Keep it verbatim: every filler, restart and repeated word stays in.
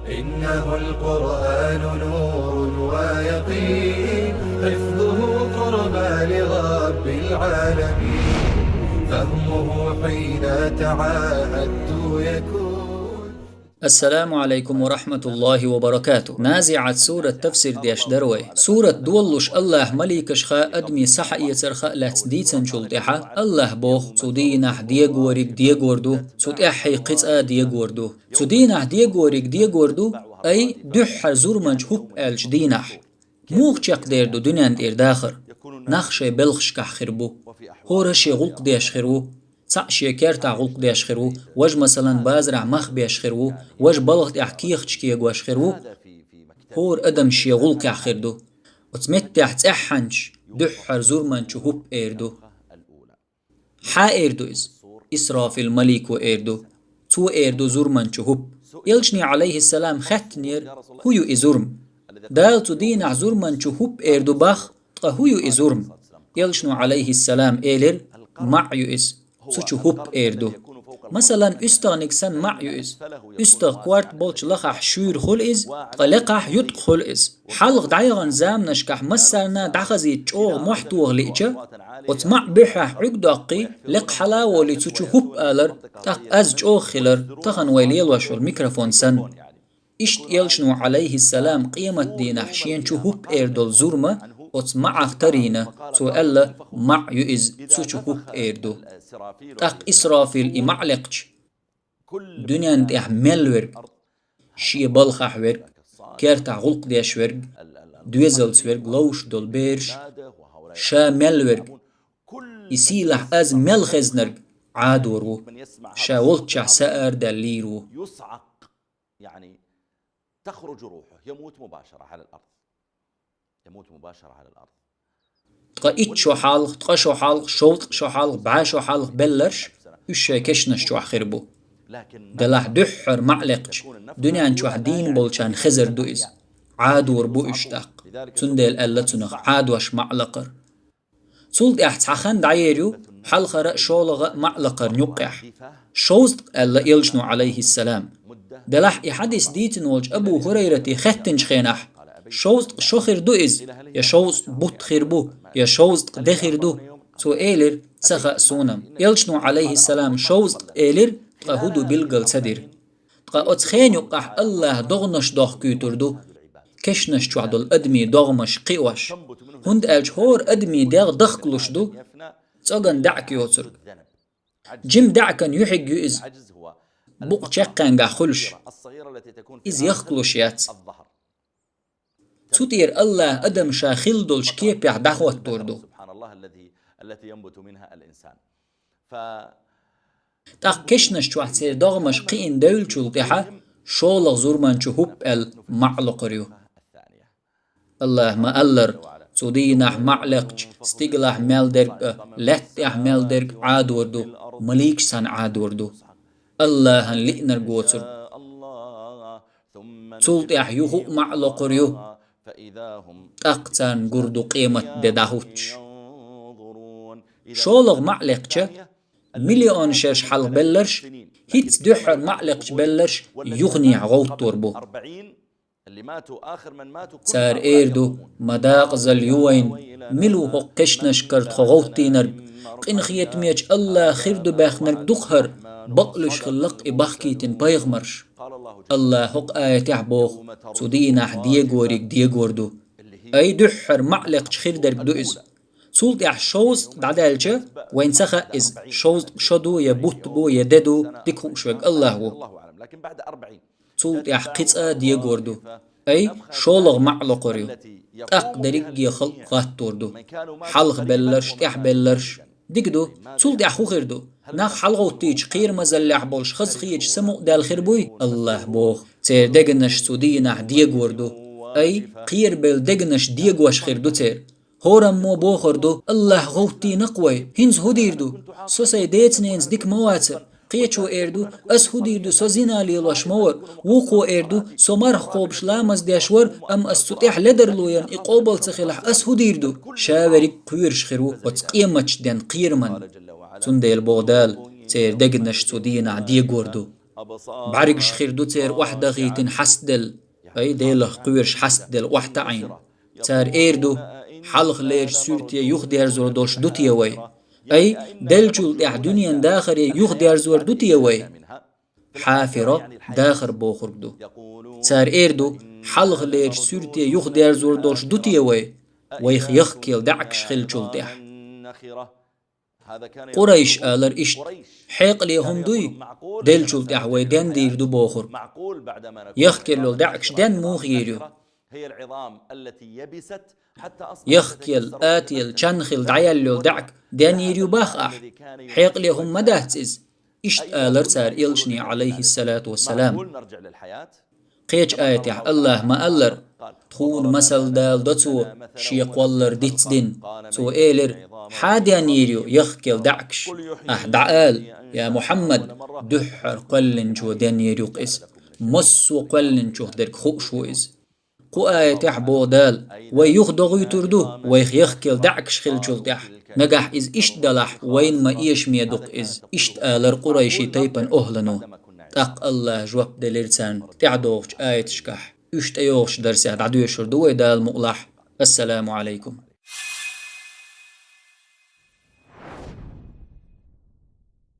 إنه القرآن نور ويقين، حفظه قربى لرب العالمين، فهمه حين تعاهدت يكون. Ассаламу алейкум ва рахматуллахи ва баракату. Назиат сурат тафсир деш дар вай. Сурат доллуш Аллах маликашха, адми сахьаэцарха лац дийцанчул тӀехьа, Аллах бох: «Цу дийнахь дегориг дегор ду, цу тӀехьий кхицӀа дегор ду». Цу дийнахь дегориг дегор ду, ай, дуьххьара зурманчу хӀуп аьллачу дийнахь. Муха чекхдер ду дуьнен тӀера дахар? Нах шайн белхашкахь хир бу. ХӀора шен гӀуллакх деш хир ву. Цхьаъ шен кертахь гӀуллакх деш хир ву, важа, масалан, базарахь мах беш хир ву, важа, балха тӀехь кехаташ кегош хир ву. ХӀора адам шен гӀуллакхехь хир ду. Оцу меттехь цӀеххьанчу дуьххьара зурманчу хӀуп эр ду. Хьан эр ду иза? Исрафил малико эр ду. Цо эр ду зурманчу хӀуп. Элчане, алейхиссалам, хаьттинера: «ХӀун ю и зурма? Дала цу дийнахь зурманчу хӀуп эр ду бах, ткъа хӀун ю и зурма?» Элчано, алейхиссалам, элира: «МаӀ ю иза, цу чу хӀуп эр ду». Масалан, уьстагӀниг санна маӀ ю иза. УьстагӀ корта болчу лахахь шуьйра хуьлу иза, ткъа лекхахь юткъа хуьлу иза. Хьалха дӀаяханчу заманашкахь массарна дӀахазийта чӀогӀа мохь тоха лиъча, оцу маӀ буьххьехь Ӏуьрг доккхий, лекха хьала а волий, цу чу хӀуп алар, тӀаккха аз чӀогӀа хилар, тахана вай лелош йолу микрофон санна. Иштта Элчано, алейхиссалам, къематдийнахь шен чу хӀуп эр долу зурма оцу маӀах тарийна, цо аьлла: «МаӀ ю иза, цу чу хӀуп эр ду». ТӀаккха Исрафил и маӀ лекхча, дуьнен тӀехь мел верг, шен балхахь верг, кертахь гӀуллакх деш верг, доьзалца верг, ловш долу бераш, ша мел верг, и сийлахь аз мел хезнарг Ӏадор ву, ша волччохь са арадаьлла лийр ву. يعني تخرج روحه، يموت مباشرة على الأرض. يموت مباشرة على الأرض. Ткъа итт шо хьалха, ткъа шо хьалха, шовзткъа шо хьалха, бӀе шо хьалха белларш, уьш шайн кешнаш чохь хир бу. Делахь дуьххьара маӀ лекхча, дуьнен чохь дийна болчарна хезар ду иза. Ӏадор бу уьш тӀаккха. Цундела аьлла цунах Ӏадош маӀ лакхар. Цул тӀаьхьа цхьа хан дӀаер ю, хьалхара а, шолгӀа а маӀ лакхарна юккъехь. Шовзткъа аьлла Элчано, алейхиссалам. Делахь и хьадис дийцина волчу Абу ХӀурайрате хаьттинчу хенахь: «Шовзткъа шо хир ду иза, я шовзткъа бутт хир бу, я шовзткъа де хир ду?» Цо элира: «Ца хаьа суна». Элчано, алейхиссалам, шовзткъа элира, ткъа хӀун ду билгал ца дира. Ткъа оцу хенан юккъехь Аллаха догӀмаш дохкуьйтур ду, кешнаш чохь долу адамийн догӀмаш кхиош, хӀунда аьлча хӀора адамийн дегӀ дахкалуш ду, цӀоган даьӀахк йоцург. Жима даьӀахкан юьхьиг ю иза, букъ чекхенгахь хуьлуш. Иза яхкалуш яц. Цу тӀера Аллаха адам ша хилла долчу кепехь дӀахӀоттор ду. ТӀаккха кешнаш чохь церан догӀмаш кхиъна девллачул тӀаьхьа шолгӀа зурманчу хӀуп аьлла маӀ локхур ю. Аллаха ма-аллара, цу дийнахь маӀ лекхча, стигалахь мел дерг а, лаьтта тӀехь мел дерг а Ӏадор ду, маликаш санна Ӏадор ду. Аллахана лиънарг воцург. Цул тӀаьхьа юха а маӀ локхур ю. ТӀаккха царна гур ду къемат де дӀахӀуттуш. ШолгӀа маӀ лекхча, миллион шераш хьалха белларш, хӀинца дуьххьара маӀ лекхча белларш юханехьа гӀовттор бу. Цара эр ду: «Ма дакъазалла ю вайна, мила ву хӀокху кешнашкара тхо гӀовттийнарг? Къинхетамечу Аллаха хир ду баьхнарг ду-кх хӀара, бакълуьйш хилла-кх и бахкийтина пайхамарш». Аллаха хӀокху аятехь боху: «Цу дийнахь дегориг дегор ду». Ай, дуьххьара маӀ лекхча хир дерг ду иза. Цул тӀаьхьа шовзткъа дӀадаьлча, вайна ца хаьа иза, шовзткъа шо ду, я бутт бу, я де ду, дика хууш верг Аллах ву. Цул тӀаьхьа кхин цкъа а дегор ду. Ай, шолгӀа маӀ локхур ю. ТӀаккха дерриге халкъ гӀаттор ду. Хьалха белларш, тӀаьхьа белларш. Дика ду. Цул тӀаьхьа хӀун хир ду? Нах хьалагӀовттийча кхерамазаллехь болуш хазахеташ самукъадаьлла хир буй? Аллах боху: «Церан дегнаш цу дийнахь дегор ду». Ай, кхерабелла дегнаш дегош хир ду церан. ХӀораммо бохур ду: «Аллах гӀовттийна-кх вай, хӀинца хӀун дийр ду? Со сайн деца-ненаца дика ма вацара». Кхечо эр ду: «Ас хӀун дийр ду? Со зина лелош ма вара». Вукхо эр ду: «Со марха кхобуш ламаз деш вара, амма ас цу тӀехь ледарло ярна и къобал ца хилахь, ас хӀун дийр ду?» Ша верриг кхоьруш хир ву оцу къематчу ден кхераман. Цундела боху Дала: «Церан дегнаш цу дийнахь дегор ду». БӀаргаш хир ду церан охьадахийтина хьастаделла, ай, Делах кхоьруш хьастаделла охьатаӀийна. Цара эр ду: «Хьалхалерчу суьрте юхадерзор долуш ду те вай? Ай, деллачул тӀаьхьа дуьненан дахаре юхадерзор ду те вай?» Хьафиро дахар бохург ду. Цара эр ду: «Хьалхалерчу суьрте юхадерзор долуш ду те вай, вайх яхкаелла даьӀахкаш хиллачул тӀаьхьа?» Къурайш алар иштта: «Хьекъале хӀума дуй, деллачул тӀаьхьа вай денна дийр ду бохург. Яхкаелла йолу даьӀахкаш денна муха йийр ю? Яхкаелла, атаелла, чан хилла дӀаяьлла йолу даьӀахк денна йийр ю бах ахь? Хьекъале хӀума ма дац иза?» Иштта алар цара элчане, Ӏалайхиссалату вассалам. Кхечу аятехь АллахӀа ма-аллара: «Тхуна масал даладо цо, шен кхоллар дицдина». Цо элира: «Хьан денна йийр ю яхкаелла даьӀахкаш?» Ахь дӀаала: «Я Мухьаммад, дуьххьара кхоьллинчо денна йийр ю-кх иза. Массо а кхоьллинчух дерг хууш ву иза». Кху аятехь боху Дала: «Вай юхадогӀуьйтур ду, вайх яхкаелла даьӀахкаш хиллачул тӀаьхьа. Нагахь иза иштта далахь, вайна ма-эшаме ду-кх иза», иштта алар Къурайши тайпана охӀлано. ТӀаккха АллахӀа жоп делира царна тӀаьхьадогӀучу аяташкахь. Уьш тӀейогӀучу дарсехь дӀадоьшур ду вай, Дала мукъалахь. Ассаламу Ӏалайкум.